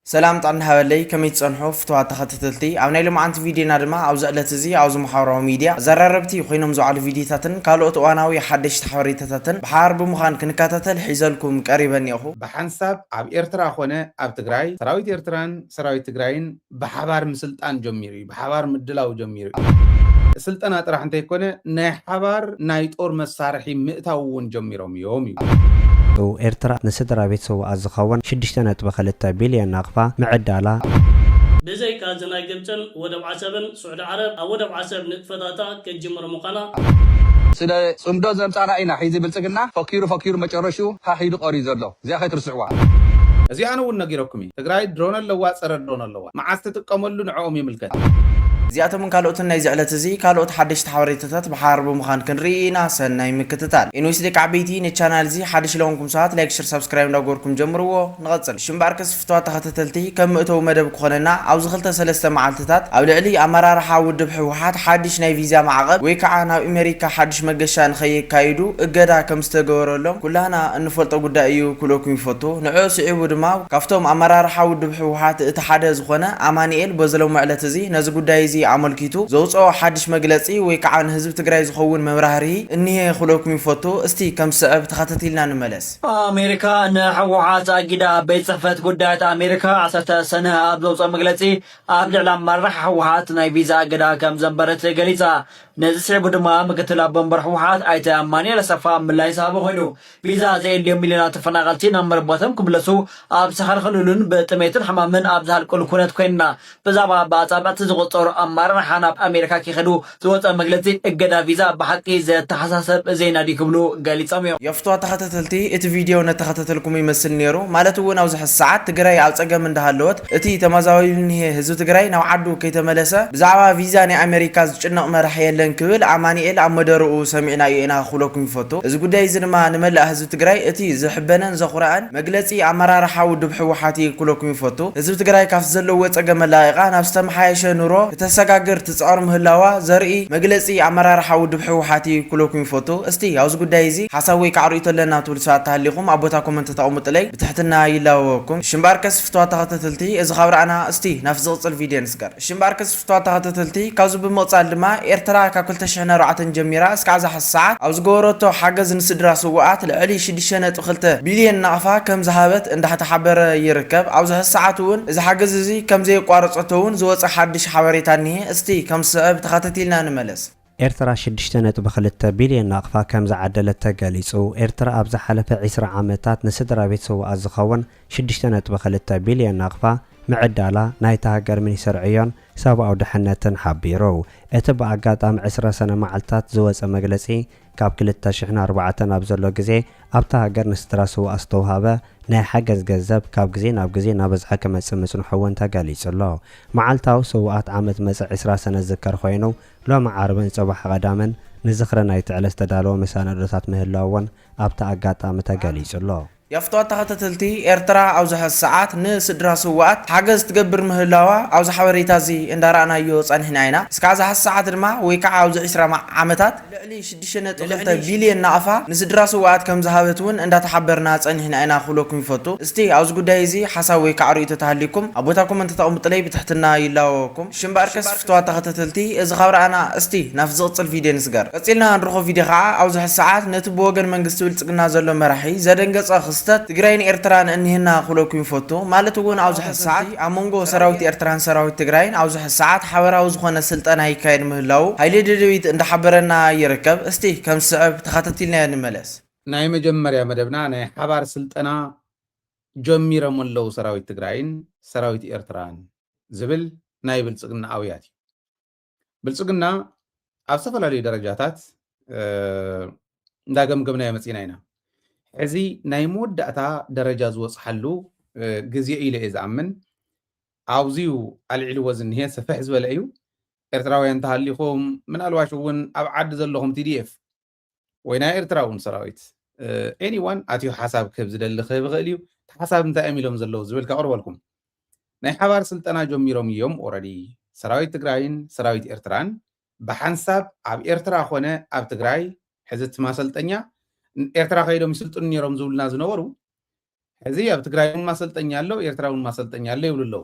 ሰላም ጥዕና ሃበለይ፣ ከመይ ትጸንሑ ፍትዋት ተኸታተልቲ? ኣብ ናይ ሎማዓንቲ ቪድዮና ድማ ኣብዚ ዕለት እዚ ኣብዚ ማሕበራዊ ሚድያ ኣዘራረብቲ ኮይኖም ዝውዓሉ ቪድዮታትን ካልኦት እዋናዊ ሓደሽቲ ሓበሬታታትን ብሓባር ብምዃን ክንከታተል ሒዘልኩም ቀሪበ እኒኦኹ። ብሓንሳብ ኣብ ኤርትራ ኮነ ኣብ ትግራይ ሰራዊት ኤርትራን ሰራዊት ትግራይን ብሓባር ምስልጣን ጀሚሩ እዩ፣ ብሓባር ምድላው ጀሚሩ እዩ። ስልጠና ጥራሕ እንተይኮነ ናይ ሓባር ናይ ጦር መሳርሒ ምእታው እውን ጀሚሮም እዮም እዩ። ኤርትራ ንስድራ ቤት ስውኣት ዝኸውን ሽዱሽተ ነጥቢ ክልተ ቢልዮን ናቕፋ ምዕዳላ። ብዘይካ እዚ ናይ ግብፅን ወደብ ዓሰብን ስዑዲ ዓረብ ኣብ ወደብ ዓሰብ ንጥፈታታ ክትጅምር ምዃና ስለ ፅምዶ ዘምፃና ኢና ሒዚ ብልፅግና ፈኪሩ ፈኪሩ መጨረሽኡ ሃህ ኢሉ ቀርዩ ዘሎ። እዚኣ ከይትርስዕዋ። እዚኣ ኣነ እውን ነጊረኩም እየ። ትግራይ ድሮን ኣለዋ፣ ፀረ ድሮን ኣለዋ። መዓስ ትጥቀመሉ ንዕኦም ይምልከት። እዚኣቶምን ካልኦትን ናይዚ ዕለት እዚ ካልኦት ሓደሽቲ ሓበሬታታት ብሓባር ብምዃን ክንርኢ ኢና። ሰናይ ምክትታል። ኤንዌስ ደቂ ዓበይቲ፣ ንቻናል እዚ ሓድሽ ለኾንኩም ሰባት ላይክ፣ ሸር፣ ሳብስክራይብ እንዳገበርኩም ጀምርዎ። ንቐፅል። ሽምባር ከስፍተዋ ተኸታተልቲ ከም መእተዊ መደብ ክኾነና ኣብዚ ክልተ ሰለስተ መዓልትታት ኣብ ልዕሊ ኣመራርሓ ውድብ ህወሓት ሓድሽ ናይ ቪዛ ማዕቐብ ወይ ከዓ ናብ ኣሜሪካ ሓድሽ መገሻ ንኸየካይዱ እገዳ ከም ዝተገበረሎም ኩላህና እንፈልጦ ጉዳይ እዩ ክብለኩም ይፈቱ። ንዕኡ ስዒቡ ድማ ካብቶም ኣመራርሓ ውድብ ህወሓት እቲ ሓደ ዝኾነ ኣማኒኤል በዚ ሎሚ ዕለት እዚ ነዚ ጉዳይ እዚ ኣመልኪቱ ዘውፅኦ ሓድሽ መግለፂ ወይ ከዓ ንህዝቢ ትግራይ ዝኸውን መብራህርሂ እኒሄ ክብለኩም ይፈቱ። እስቲ ከም ዝስዕብ ተኸታቲልና ንመለስ። ኣሜሪካ ንህወሓት ኣጊዳ። ቤት ጽሕፈት ጉዳያት ኣሜሪካ ዓሰርተ ሰነ ኣብ ዘውፅኦ መግለፂ ኣብ ልዕሊ ኣመራርሓ ህወሓት ናይ ቪዛ እገዳ ከም ዘንበረት ገሊጻ። ነዚ ስዒቡ ድማ ምክትል ኣቦ ወንበር ህወሓት ኣይተ ኣማኑኤል ኣሰፋ ምላሽ ዝሃበ ኮይኑ፣ ቪዛ ዘየድልዮም ሚልዮናት ተፈናቐልቲ ናብ መረበቶም ክምለሱ ኣብ ዝተኸልከሉሉን ብጥሜትን ሕማምን ኣብ ዝሃልቁሉ ኩነት ኮይንና፣ ብዛዕባ ብኣጻብዕቲ ዝቑጸሩ ኣመራርሓ ናብ ኣሜሪካ ክኸዱ ዝወጸ መግለጺ እገዳ ቪዛ ብሓቂ ዘተሓሳሰብ ዜና ድዩ ክብሉ ገሊጾም እዮም። የፍትዋ ተኸታተልቲ፣ እቲ ቪድዮ ነተኸታተልኩም ይመስል ነይሩ። ማለት እውን ኣብዚ ሕዚ ሰዓት ትግራይ ኣብ ጸገም እንዳሃለወት እቲ ተመዛቢሉ እኒሄ ህዝቢ ትግራይ ናብ ዓዱ ከይተመለሰ ብዛዕባ ቪዛ ናይ ኣሜሪካ ዝጭነቕ መራሒ የለን ክብል ኣማኒኤል ኣብ መደርኡ ሰሚዕናዮ ኢና ክብለኩም ይፈቱ። እዚ ጉዳይ እዚ ድማ ንመላእ ህዝቢ ትግራይ እቲ ዝሕበነን ዘኹርዐን መግለፂ ኣመራርሓ ውድብ ህወሓት እዩ ክብለኩም ይፈቱ። ህዝቢ ትግራይ ካብቲ ዘለዎ ፀገም መላቒቓ ናብ ዝተመሓየሸ ኑሮ ክተሰጋግር ትፅዕር ምህላዋ ዘርኢ መግለፂ ኣመራርሓ ውድብ ህወሓት እዩ ክብለኩም ይፈቱ። እስቲ ኣብዚ ጉዳይ እዚ ሓሳብ ወይ ከዓ ርእይቶ ኣለና ትብሉ ሰባት ተሃሊኹም ኣብ ቦታ ኮመንት ተቐምጡለይ ብትሕትና ይላበወኩም። ሽምባር ከስፍተዋ ተኸታተልቲ እዚ ካብ ረኣና እስቲ ናብ ዝቕፅል ቪድዮ ንስገር። ሽምባር ከስፍተዋ ተኸታተልቲ ካብዚ ብምቕፃል ድማ ኤርትራ ካብ ክልተ ሽሕን ኣርባዕተን ጀሚራ እስካዕ እዛ ሕዚ ሰዓት ኣብ ዝገበረቶ ሓገዝ ንስድራ ስውኣት ልዕሊ ሽዱሽተ ነጥቢ ክልተ ቢልዮን ናቕፋ ከም ዝሃበት እንዳተሓበረ ይርከብ። ኣብዚ ሕዚ ሰዓት እውን እዚ ሓገዝ እዚ ከም ዘየቋረፀቶ እውን ዝወፀ ሓድሽ ሓበሬታ እኒሄ። እስቲ ከም ዝስዕብ ተኸታቲልና ንመለስ። ኤርትራ ሽዱሽተ ነጥቢ ክልተ ቢልዮን ናቕፋ ከም ዝዓደለት ተገሊጹ። ኤርትራ ኣብ ዝሓለፈ ዒስራ ዓመታት ንስድራ ቤት ስውኣት ዝኸውን ሽዱሽተ ነጥቢ ክልተ ቢልዮን ናቕፋ ምዕዳላ ናይታ ሃገር ሚኒስተር ዕዮን ሰብኣዊ ድሕነትን ሓቢሩ። እቲ ብኣጋጣሚ ዕስራ ሰነ መዓልታት ዝወጸ መግለጺ፣ ካብ ክልተ ሽሕን ኣርባዕተን ኣብ ዘሎ ግዜ ኣብታ ሃገር ንስድራ ስውኣት ዝተውሃበ ናይ ሓገዝ ገንዘብ ካብ ግዜ ናብ ግዜ እናበዝሐ ክመጽእ ምጽንሑ እውን ተገሊጹ ኣሎ። መዓልታዊ ስውኣት ዓመት መጸ ዕስራ ሰነ ዝዝከር ኮይኑ፣ ሎሚ ዓርብን ጽባሕ ቀዳምን ንዝኽሪ ናይቲ ዕለት ዝተዳለወ መሰናዶታት ምህላዉ እውን ኣብቲ ኣጋጣሚ ተገሊጹ ኣሎ። የፍትዋ ተኸታተልቲ፣ ኤርትራ ኣብዚ ሕዚ ሰዓት ንስድራ ስውኣት ሓገዝ ትገብር ምህላዋ ኣብዚ ሓበሬታ እዚ እንዳረኣናዮ ጸኒሕና ኢና። እስካብ እዚ ሕዚ ሰዓት ድማ ወይ ከዓ ኣብዚ ዕስራ ማ-፣ ዓመታት ልዕሊ ሽዱሽተ ነጥቢ ክልተ ቢልዮን ናቕፋ ንስድራ ስውኣት ከም ዝሃበት እውን እንዳተሓበርና ጸኒሕና ኢና ክብለኩም ይፈቱ። እስቲ ኣብዚ ጉዳይ እዚ ሓሳብ ወይ ከዓ ርእይቶ ተሃልዩኩም ኣብ ቦታ ኮመንት ተቐምጡለይ ብትሕትና ይላበወኩም። ሽምባር ከስፍተዋ ተኸታተልቲ፣ እዚ ካብ ረኣና እስቲ ናብ ዝቕጽል ቪድዮ ንስገር። ቀጺልና ንረኽቦ ቪድዮ ከዓ ኣብዚ ሕዚ ሰዓት ነቲ ብወገን መንግስቲ ብልጽግና ዘሎ መራሒ ዘደንገጸ ክስተት ትግራይን ኤርትራን እኒህና ክብለኩም ይፈቱ። ማለት እውን ኣብዚ ሕዚ ሰዓት ኣብ መንጎ ሰራዊት ኤርትራን ሰራዊት ትግራይን ኣብዚ ሕዚ ሰዓት ሓበራዊ ዝኾነ ስልጠና ይካየድ ምህላዉ ሃይለ ደደቢት እንዳሓበረና ይርከብ። እስቲ ከም ዝስዕብ ተኸታቲልናዮ ንመለስ። ናይ መጀመርያ መደብና ናይ ሓባር ስልጠና ጀሚሮም ኣለዉ ሰራዊት ትግራይን ሰራዊት ኤርትራን ዝብል ናይ ብልጽግና ኣውያት እዩ። ብልጽግና ኣብ ዝተፈላለዩ ደረጃታት እንዳገምገምናዮ መጺና ኢና። ሕዚ ናይ መወዳእታ ደረጃ ዝወጽሓሉ ግዜ ኢለ እየ ዝኣምን። ኣብዚዩ ኣልዒልዎ ዝኒሄ ስፍሕ ዝበለ እዩ። ኤርትራውያን እንተሃሊኹም፣ ምናልባሽ እውን ኣብ ዓዲ ዘለኹም ቲ ዲ ኤፍ ወይ ናይ ኤርትራ እውን ሰራዊት ኤኒዋን ኣትዩ ሓሳብ ክህብ ዝደሊ ክህብ ይኽእል እዩ። እቲ ሓሳብ እንታይ እዮም ኢሎም ዘለዉ ዝብል ከቕርበልኩም። ናይ ሓባር ስልጠና ጀሚሮም እዮም ኦረዲ ሰራዊት ትግራይን ሰራዊት ኤርትራን ብሓንሳብ ኣብ ኤርትራ ኮነ ኣብ ትግራይ ሕዚ እቲ ማሰልጠኛ ኤርትራ ከይዶም ይስልጥኑ ነይሮም ዝብሉና ዝነበሩ ሕዚ ኣብ ትግራይ እውን ማሰልጠኛ ኣሎ፣ ኤርትራ እውን ማሰልጠኛ ኣሎ ይብሉ ኣለዉ።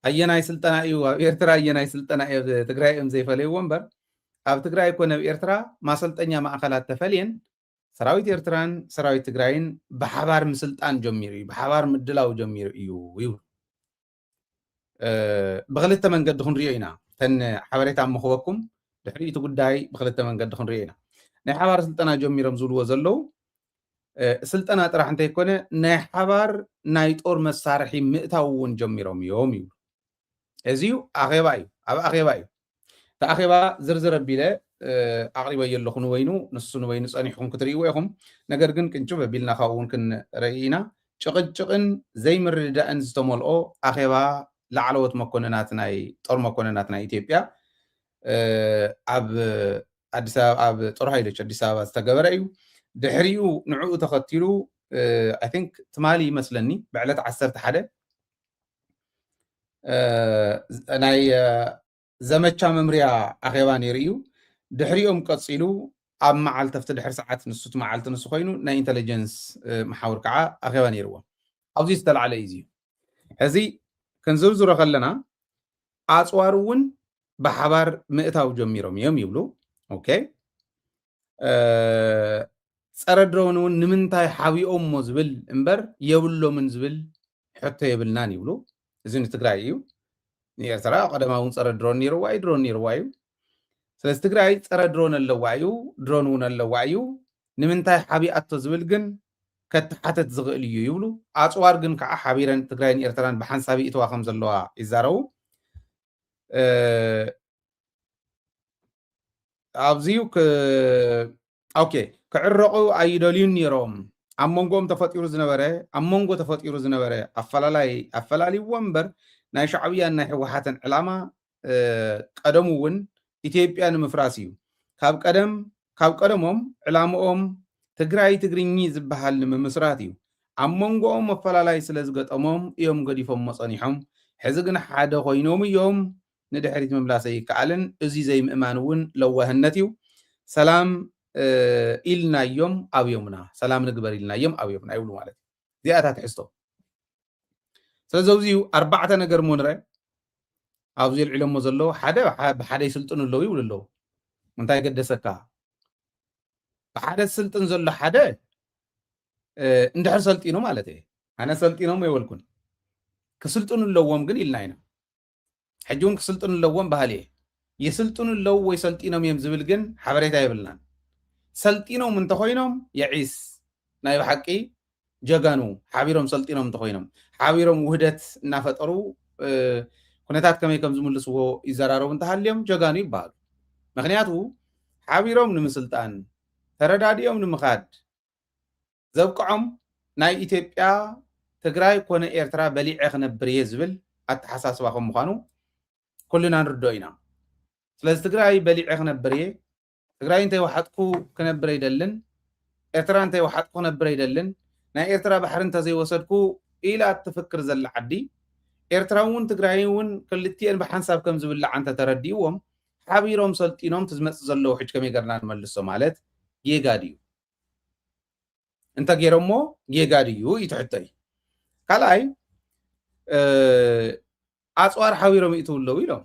ኣየናይ ስልጠና እዩ ኣብ ኤርትራ፣ ኣየናይ ስልጠና እዩ ኣብ ትግራይ እዮም ዘይፈለይዎ እምበር፣ ኣብ ትግራይ ኮነ ኣብ ኤርትራ ማሰልጠኛ ማእኸላት ተፈልየን ሰራዊት ኤርትራን ሰራዊት ትግራይን ብሓባር ምስልጣን ጀሚሩ እዩ፣ ብሓባር ምድላው ጀሚሩ እዩ ይብሉ። ብክልተ መንገዲ ክንሪኦ ኢና። ተን ሓበሬታ ምኽበኩም ድሕሪ እቲ ጉዳይ ብክልተ መንገዲ ክንሪኦ ኢና። ናይ ሓባር ስልጠና ጀሚሮም ዝብልዎ ዘለዉ ስልጠና ጥራሕ እንተይኮነ ናይ ሓባር ናይ ጦር መሳርሒ ምእታው እውን ጀሚሮም እዮም ይብሉ። እዚዩ ኣኼባ እዩ፣ ኣብ ኣኼባ እዩ። እቲ ኣኼባ ዝርዝር ኣቢለ ኣቕሪበዮ ኣለኹ ንበይኑ፣ ንሱ ንበይኑ ጸኒሕኩም ክትርእይዎ ኢኹም። ነገር ግን ቅንጭብ ኣቢልና ካብኡ እውን ክንርኢ ኢና። ጭቕጭቕን ዘይምርድዳእን ዝተመልኦ ኣኼባ ላዕለዎት መኮንናት ናይ ጦር መኮንናት ናይ ኢትዮጵያ ኣብ ኣዲስ ኣበባ ኣብ ጦር ኃይሎች ኣዲስ ኣበባ ዝተገበረ እዩ። ድሕሪኡ ንዕኡ ተኸቲሉ I think ትማሊ ይመስለኒ ብዕለት ዓሰርተ ሓደ ናይ ዘመቻ መምርያ ኣኼባ ነይሩ እዩ። ድሕሪኦም ቀፂሉ ኣብ መዓልቲ ኣብቲ ድሕሪ ሰዓት ንሱ እቲ መዓልቲ ንሱ ኮይኑ ናይ ኢንተለጀንስ መሓውር ከዓ ኣኼባ ነይርዎም። ኣብዚ ዝተላዕለ እዩ። እዚ ክንዝርዝሮ ከለና ኣፅዋር እውን ብሓባር ምእታው ጀሚሮም እዮም ይብሉ። ኦኬ ጸረ ድሮን እውን ንምንታይ ሓቢኦሞ ዝብል እምበር የብሎምን ዝብል ሕቶ የብልናን ይብሉ። እዚ ንትግራይ እዩ። ንኤርትራ ቀደማ እውን ጸረ ድሮን ነይርዋ እዩ፣ ድሮን ነይርዋ እዩ። ስለዚ ትግራይ ጸረ ድሮን ኣለዋ እዩ፣ ድሮን እውን ኣለዋ እዩ። ንምንታይ ሓቢኣቶ ዝብል ግን ከተሓተት ዝኽእል እዩ ይብሉ። ኣጽዋር ግን ከዓ ሓቢረን ትግራይን ኤርትራን ብሓንሳብ ይእትዋ ከም ዘለዋ ይዛረቡ። ኣብዚዩ ኦኬ ክዕረቑ ኣይደልዩን ነይሮም። ኣብ መንጎኦም ተፈጢሩ ዝነበረ ኣብ መንጎ ተፈጢሩ ዝነበረ ኣፈላላይ ኣፈላልይዎ እምበር ናይ ሻዕብያን ናይ ህወሓትን ዕላማ ቀደሙ እውን ኢትዮጵያ ንምፍራስ እዩ። ካብ ቀደም ካብ ቀደሞም ዕላምኦም ትግራይ ትግርኚ ዝበሃል ንምምስራት እዩ። ኣብ መንጎኦም ኣፈላላይ ስለ ዝገጠሞም እዮም ገዲፎሞ ጸኒሖም። ሕዚ ግን ሓደ ኮይኖም እዮም። ንድሕሪት ምምላስ ኣይከኣልን። እዚ ዘይምእማን እውን ለዋህነት እዩ። ሰላም ኢልናዮም ኣብዮምና፣ ሰላም ንግበር ኢልናዮም ኣብዮምና ይብሉ ማለት እዩ። እዚኣታ ትሕዝቶ። ስለዚ ኣብዚ እዩ ኣርባዕተ ነገር እሞ ንረ ኣብዚ የልዕሎሞ ዘለዉ ሓደ ብሓደ ይስልጥኑ ኣለዉ ይብሉ ኣለዉ። እንታይ ገደሰካ? ብሓደ ዝስልጥን ዘሎ ሓደ እንድሕር ሰልጢኑ ማለት እየ። ኣነ ሰልጢኖም የበልኩን። ክስልጥኑ ኣለዎም ግን ኢልና ኢና። ሕጂ እውን ክስልጥኑ ኣለዎም በሃሊ እየ። ይስልጥኑ ኣለዉ ወይ ሰልጢኖም እዮም ዝብል ግን ሓበሬታ የብልናን። ሰልጢኖም እንተኾይኖም የዒስ ናይ ብሓቂ ጀጋኑ ሓቢሮም ሰልጢኖም እንተኾይኖም ሓቢሮም ውህደት እናፈጠሩ ኩነታት ከመይ ከም ዝምልስዎ ይዘራረቡ እንተሃልዮም ጀጋኑ ይበሃሉ። ምክንያቱ ሓቢሮም ንምስልጣን ተረዳዲኦም ንምኻድ ዘብቅዖም ናይ ኢትዮጵያ ትግራይ ኮነ ኤርትራ በሊዐ ክነብር እየ ዝብል ኣተሓሳስባ ከም ምዃኑ ኩልና ንርድኦ ኢና። ስለዚ ትግራይ በሊዐ ክነብር እየ፣ ትግራይ እንተይወሓጥኩ ክነብር ኣይደልን፣ ኤርትራ እንተይወሓጥኩ ክነብር ኣይደልን፣ ናይ ኤርትራ ባሕሪ እንተዘይወሰድኩ ኢላ እትፍክር ዘላ ዓዲ ኤርትራ እውን ትግራይ እውን ክልቲኤን ብሓንሳብ ከም ዝብላዓ እንተተረዲእዎም ሓቢሮም ሰልጢኖም ትዝመፅ ዘለዉ ሕጅ ከመይ ገርና ንመልሶ ማለት ጌጋ ድዩ? እንተ ገይሮሞ ጌጋ ድዩ እዩ ትሕቶ እዩ። ካልኣይ ኣፅዋር ሓቢሮም ይእትው ኣለዉ ኢሎም።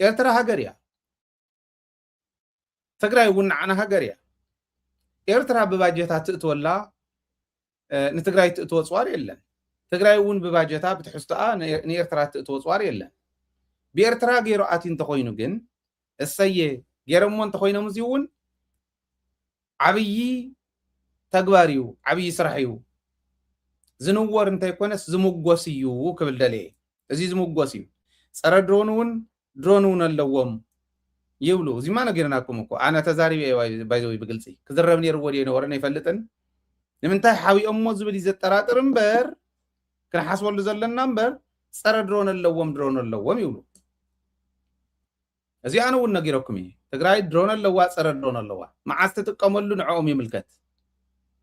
ኤርትራ ሃገር እያ። ትግራይ እውን ንዓና ሃገር እያ። ኤርትራ ብባጀታ ትእትወላ ንትግራይ ትእትወ ፅዋር የለን። ትግራይ እውን ብባጀታ ብትሕዝቶኣ ንኤርትራ ትእትወ ፅዋር የለን። ብኤርትራ ገይሩ ኣትዩ እንተኮይኑ ግን እሰየ ገይሮሞ እንተኮይኖም እዚ እውን ዓብዪ ተግባር እዩ፣ ዓብዪ ስራሕ እዩ። ዝንወር እንተይኮነስ ዝምጎስ እዩ ክብል ደልየ። እዚ ዝምጎስ እዩ። ፀረ ድሮን እውን ድሮን እውን ኣለዎም ይብሉ። እዚማ ነጊርናኩም እኮ ኣነ ተዛሪበ ባይዘዊ ብግልፂ ክዝረብ ነይርዎ ድየ ነበረን ኣይፈልጥን። ንምንታይ ሓቢኦሞ ዝብል እዩ ዘጠራጥር እምበር ክንሓስበሉ ዘለና እምበር ፀረ ድሮን ኣለዎም ድሮን ኣለዎም ይብሉ። እዚ ኣነ እውን ነጊረኩም እየ። ትግራይ ድሮን ኣለዋ፣ ፀረ ድሮን ኣለዋ። መዓዝ ትጥቀመሉ ንዕኦም ይምልከት።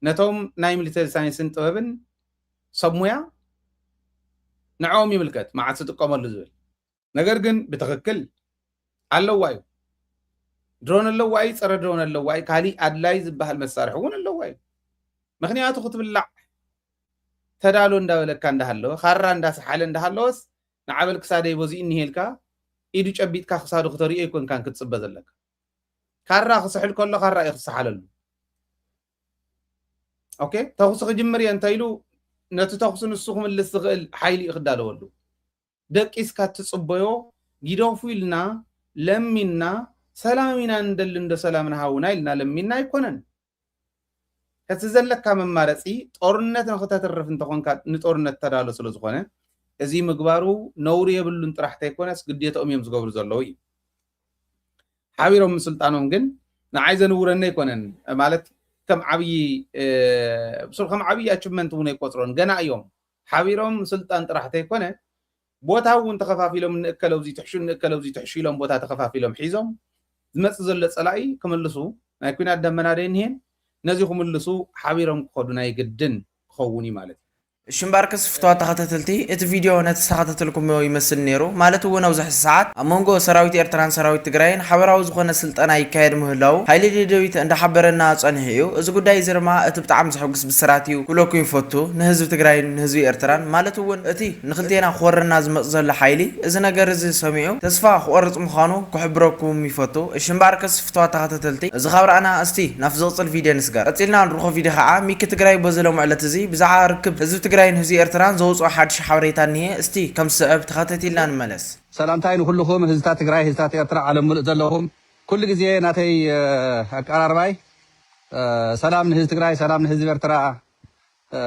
ነቶም ናይ ሚሊተሪ ሳይንስን ጥበብን ሰብ ሙያ ንዕኦም ይምልከት መዓዝ ትጥቀመሉ ዝብል። ነገር ግን ብትኽክል ኣለዋ እዩ። ድሮን ኣለዋ እዩ፣ ፀረ ድሮን ኣለዋ እዩ፣ ካሊእ ኣድላይ ዝበሃል መሳርሒ እውን ኣለዋ እዩ። ምኽንያቱ ክትብላዕ ተዳሎ እንዳበለካ እንዳሃለወ፣ ካራ እንዳሰሓለ እንዳሃለወስ፣ ንዓበል ክሳደይ በዚኡ እኒሄልካ፣ ኢዱ ጨቢጥካ ክሳዱ ክተርእዮ ኣይኮንካን ክትጽበ ዘለካ። ካራ ክስሕል ከሎ ካራ እዩ ክሰሓለሉ። ኦኬ፣ ተኹሲ ክጅምር እየ እንተኢሉ፣ ነቲ ተኹሲ ንሱ ክምልስ ዝኽእል ሓይሊ እዩ ክዳለወሉ። ደቂስካ ትጽበዮ፣ ጊደፉ ኢልና ለሚንና፣ ሰላም ኢና ንደሊ እንዶ ሰላም ንሃውና ኢልና ለሚንና ኣይኮነን። እቲ ዘለካ መማረጺ ጦርነት ንክተትርፍ እንተኾንካ ንጦርነት ተዳሎ ስለ ዝኾነ፣ እዚ ምግባሩ ነውሪ የብሉን ጥራሕ ተይኮነስ ግዴታኦም እዮም ዝገብሩ ዘለዉ እዩ። ሓቢሮም ምስልጣኖም ግን ንዓይ ዘንውረኒ ኣይኮነን። ማለት ከም ዓብዪ፣ እ፣ ብሱር ከም ዓብዪ ኣችቭመንት እውን ኣይቆጽሮን። ገና እዮም። ሓቢሮም ምስልጣን ጥራሕ ተይኮነ ቦታ እውን ተኸፋፊሎም ንእከለውዚ ትሕሹ ንእከለውዚ ትሕሹ ኢሎም ቦታ ተኸፋፊሎም ሒዞም ዝመጽእ ዘሎ ጸላኢ ክምልሱ ናይ ኩናት ደመና ዶ እኒሄን ነዚ ክምልሱ ሓቢሮም ክኸዱ ናይ ግድን ክኸውን እዩ ማለት እዩ። ሽምባር ከስፍተዋ ተኸታተልቲ፣ እቲ ቪድዮ ነቲ ዝተኸታተልኩምዮ ይመስል ነይሩ። ማለት እውን ኣብዚ ሕዚ ሰዓት ኣብ መንጎ ሰራዊት ኤርትራን ሰራዊት ትግራይን ሓበራዊ ዝኾነ ስልጠና ይካየድ ምህላው ሓይሊ ደደቢት እንዳሓበረና ጸኒሑ እዩ። እዚ ጉዳይ እዚ ድማ እቲ ብጣዕሚ ዘሐጉስ ብስራት እዩ ክብለኩም ይፈቱ። ንህዝቢ ትግራይን ንህዝቢ ኤርትራን ማለት እውን እቲ ንክልቴና ክወረና ዝመጽእ ዘሎ ሓይሊ እዚ ነገር እዚ ሰሚዑ ተስፋ ክቆርጽ ምዃኑ ክሕብረኩም ይፈቱ። እሺ እምበኣርከስ ፍትዋት ተኸታተልቲ፣ እዚ ካብ ረኣና እስቲ ናብ ዝቕጽል ቪድዮ ንስገር። ቀጺልና ንርኾ ቪድዮ ከዓ ሚኪ ትግራይ በዚ ሎምዕለት እዚ ብዛዕባ ርክብ ህዝቢ ትግራይን ህዝቢ ኤርትራን ዘውፅኦ ሓድሽ ሓበሬታ እኒሄ። እስቲ ከም ዝስዕብ ተኸታቲልና ንመለስ። ሰላምታይ ንኩልኹም ህዝብታት ትግራይ፣ ህዝብታት ኤርትራ፣ ዓለም ምሉእ ዘለኹም ኩሉ ግዜ ናተይ፣ እ፣ ኣቀራርባይ፣ እ፣ ሰላም ንህዝቢ ትግራይ፣ ሰላም ንህዝቢ ኤርትራ፣ እ፣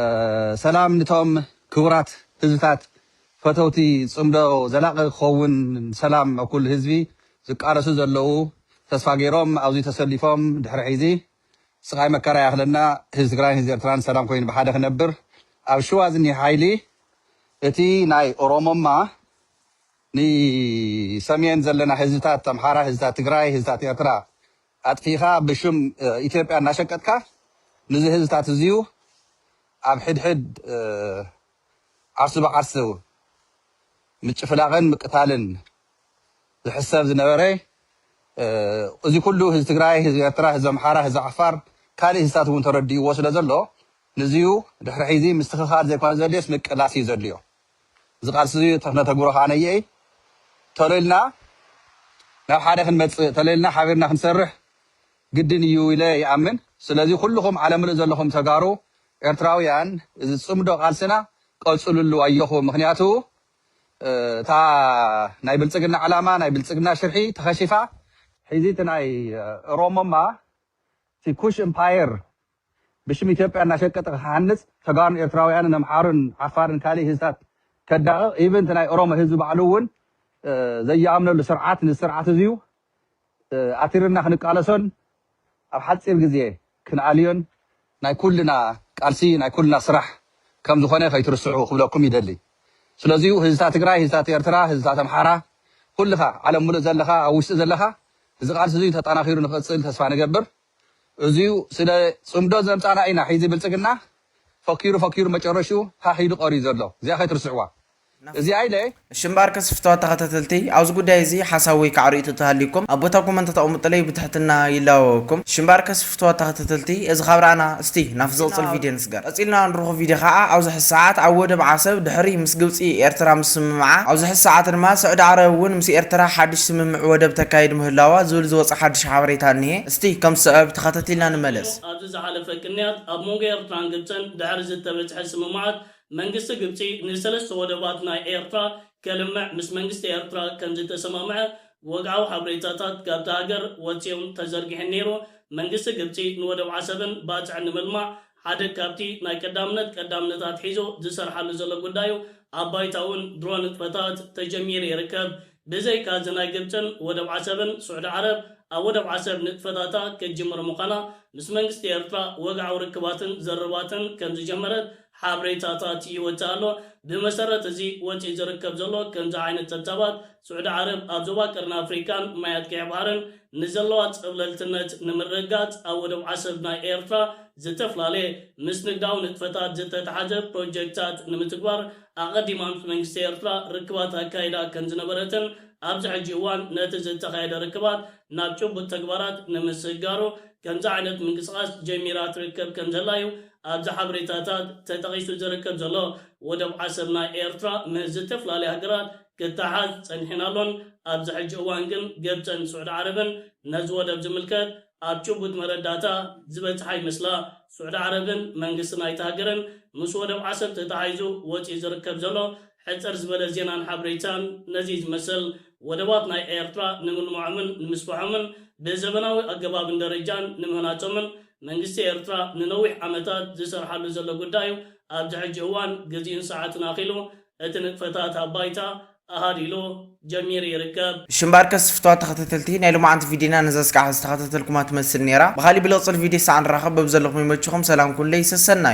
ሰላም ንቶም ክቡራት ህዝብታት ፈተውቲ ጽምዶ ዘላቂ ክኸውን ሰላም ኣብ ኩሉ ህዝቢ ዝቃለሱ ዘለዉ ተስፋ ገይሮም ኣብዚ ተሰሊፎም ድሕሪ ሕዚ ስቓይ መከራ ይኣኽለና ህዝቢ ትግራይን ህዝቢ ኤርትራን ሰላም ኮይኑ ብሓደ ክነብር ኣብ ሽዋ ዝኒህ ሓይሊ እቲ ናይ ኦሮሞማ ንሰሜን ዘለና ህዝብታት ኣምሓራ፣ ህዝብታት ትግራይ፣ ህዝብታት ኤርትራ ኣጥፊኻ ብሽም፣ እ፣ ኢትዮጵያ እናሸቀጥካ ንዚ ህዝብታት እዚዩ ኣብ ሕድሕድ፣ እ፣ ዓርሱ ብዓርሱ ምጭፍላቕን ምቅታልን ዝሕሰብ ዝነበረ፣ እ፣ እዚ ኩሉ ህዝቢ ትግራይ፣ ህዝቢ ኤርትራ፣ ህዝቢ ኣምሓራ፣ ህዝቢ ዓፋር፣ ካልእ ህዝብታት እውን ተረዲእዎ ስለ ዘሎ ንዚዩ ድሕሪ ሕዚ ምስትኽኻል ዘይኮነ ዘድልዮስ ምቅላስ እዩ ዘድልዮ። እዚ ቃልሲ እዚ ተኽነተግብሮ ከዓ ነየይ ተለልና ናብ ሓደ ክንመፅእ ተለልና ሓቢርና ክንሰርሕ ግድን እዩ ኢለ ይኣምን። ስለዚ ኩልኹም ዓለም ምሉእ ዘለኹም ተጋሩ ኤርትራውያን እዚ ጽምዶ ቃልስና ቀጽሉሉ ኣየኹ። ምኽንያቱ እ፣ እታ ናይ ብልጽግና ዕላማ ናይ ብልጽግና ሽርሒ ተኸሺፋ ሕዚ እቲ ናይ እ፣ ኦሮሞማ እቲ ኩሽ ኤምፓየር ብሽም ኢትዮጵያ እናሸቀጠ ክሃንጽ ተጋሩን ኤርትራውያንን ኣምሓሩን ዓፋርን ካልእ ህዝብታት ከዳቕቕ ኢቨን እቲ ናይ ኦሮሞ ህዝቢ ባዕሉ እውን እ፣ ዘየኣምነሉ ስርዓት ንስርዓት እዚዩ እ፣ ኣቲርና ክንቃለሶን ኣብ ሓፂር ግዜ ክንኣልዮን ናይ ኩልና ቃልሲ ናይ ኩልና ስራሕ ከም ዝኾነ ከይትርስዑ ክብለኩም ይደሊ። ስለዚዩ ህዝብታት ትግራይ፣ ህዝብታት ኤርትራ፣ ህዝብታት ኣምሓራ፣ ኩልኻ ዓለም ሙሉእ ዘለኻ ኣብ ውሽጢ ዘለኻ እዚ ቃልሲ እዚዩ ተጠናኺሩ ንክቕፅል ተስፋ ንገብር። እዚዩ ስለ ፅምዶ ዘምፃና ኢና ሒዚ ብልፅግና ፈኪሩ ፈኪሩ መጨረሽኡ ሃህ ኢሉ ቀርዩ ዘሎ። እዚኣ ከይትርስዕዋ። እዚኣ ኢለ እሺ እምበኣርከስ ፍትዋት ተኸታተልቲ ኣብዚ ጉዳይ እዚ ሓሳብ ወይ ከዓ ርእይቶ ተሃልዩኩም ኣብ ቦታ ኮመንት ተቐምጡለይ ብትሕትና ይላወኩም። እሺ እምበኣርከስ ፍትዋት ተኸታተልቲ እዚ ካብ ረኣና እስቲ ናብ ዝቕፅል ቪድዮ ንስገር። ቀፂልና ንረኽቦ ቪድዮ ከዓ ኣብዚ ሕዚ ሰዓት ኣብ ወደብ ዓሰብ ድሕሪ ምስ ግብፂ ኤርትራ ምስምምዓ ኣብዚ ሕዚ ሰዓት ድማ ስዑዲ ዓረብ እውን ምስ ኤርትራ ሓድሽ ስምምዕ ወደብ ተካይድ ምህላዋ ዝብል ዝወፀ ሓድሽ ሓበሬታ እኒሄ። እስቲ ከም ዝስዕብ ተኸታቲልና ንመለስ። ኣብዚ ዝሓለፈ ቅንያት ኣብ መንጎ ኤርትራን ግብፅን ድሕሪ ዝተበፅሐ ስምምዓት መንግስቲ ግብፂ ንሰለስተ ወደባት ናይ ኤርትራ ከልምዕ ምስ መንግስቲ ኤርትራ ከም ዝተሰማምዐ ወግዓዊ ሓበሬታታት ካብታ ሃገር ወፂኡን ተዘርጊሑን ነይሩ። መንግስቲ ግብፂ ንወደብ ዓሰብን ባፅዕን ንምልማዕ ሓደ ካብቲ ናይ ቀዳምነት ቀዳምነታት ሒዙ ዝሰርሓሉ ዘሎ ጉዳዩ ኣብ ባይታ እውን ድሮ ንጥፈታት ተጀሚሩ ይርከብ። ብዘይካ እዚ ናይ ግብፅን ወደብ ዓሰብን ስዑዲ ዓረብ ኣብ ወደብ ዓሰብ ንጥፈታታ ክትጅምር ምዃና ምስ መንግስቲ ኤርትራ ወግዓዊ ርክባትን ዘርባትን ከም ዝጀመረት ሓበሬታታት ይወጽእ ኣሎ። ብመሰረት እዚ ወጺኡ ዝርከብ ዘሎ ከምዚ ዓይነት ጸብጻባት ስዑዲ ዓረብ ኣብ ዞባ ቀርኒ ኣፍሪቃን ማያት ቀይሕ ባሕርን ንዘለዋ ጸብለልትነት ንምርግጋጽ ኣብ ወደብ ዓሰብ ናይ ኤርትራ ዝተፈላለየ ምስ ንግዳዊ ንጥፈታት ዝተተሓዘ ፕሮጀክታት ንምትግባር ኣቐዲማ ምስ መንግስቲ ኤርትራ ርክባት ኣካይዳ ከም ዝነበረትን ኣብዚ ሕጂ እዋን ነቲ ዝተኻየደ ርክባት ናብ ጭቡጥ ተግባራት ንምስግጋሩ ከምዚ ዓይነት ምንቅስቓስ ጀሚራ ትርከብ ከም ዘላ እዩ ኣብዚ ሓበሬታታት ተጠቒሱ ዝርከብ ዘሎ፣ ወደብ ዓሰብ ናይ ኤርትራ ምስ ዝተፈላለዩ ሃገራት ክተሓዝ ጸኒሕን ኣሎን። ኣብዚ ሕጂ እዋን ግን ግብጽን ስዑዲ ዓረብን ነዚ ወደብ ዝምልከት ኣብ ጭቡጥ መረዳእታ ዝበጽሓ ይመስላ። ስዑዲ ዓረብን መንግስቲ ናይቲ ሃገርን ምስ ወደብ ዓሰብ ተተሓሒዙ ወጺኡ ዝርከብ ዘሎ ሕጽር ዝበለ ዜናን ሓበሬታን ነዚ ዝመስል። ወደባት ናይ ኤርትራ ንምልምዖምን ንምስፍሖምን ብዘበናዊ ኣገባብን ደረጃን ንምህናጾምን መንግስቲ ኤርትራ ንነዊሕ ዓመታት ዝሰርሓሉ ዘሎ ጉዳይ እዩ። ኣብዚ ሕጂ እዋን ግዜኡን ሰዓቱን ኣኺሉ እቲ ንጥፈታት ኣብ ባይታ ኣሃዲሉ ጀሚሩ ይርከብ። ሽምባር ከስፍቷ ተኸታተልቲ ናይ ሎማዓንቲ ቪዲዮና ነዛ ስጋዕ ዝተኸታተልኩማ ትመስል ነይራ። ብኻሊእ ብለቕጽል ቪዲዮ ሳዕ ንራኸብ። በብ ዘለኹም ይመችኹም። ሰላም ኩለይ ሰሰናዩ።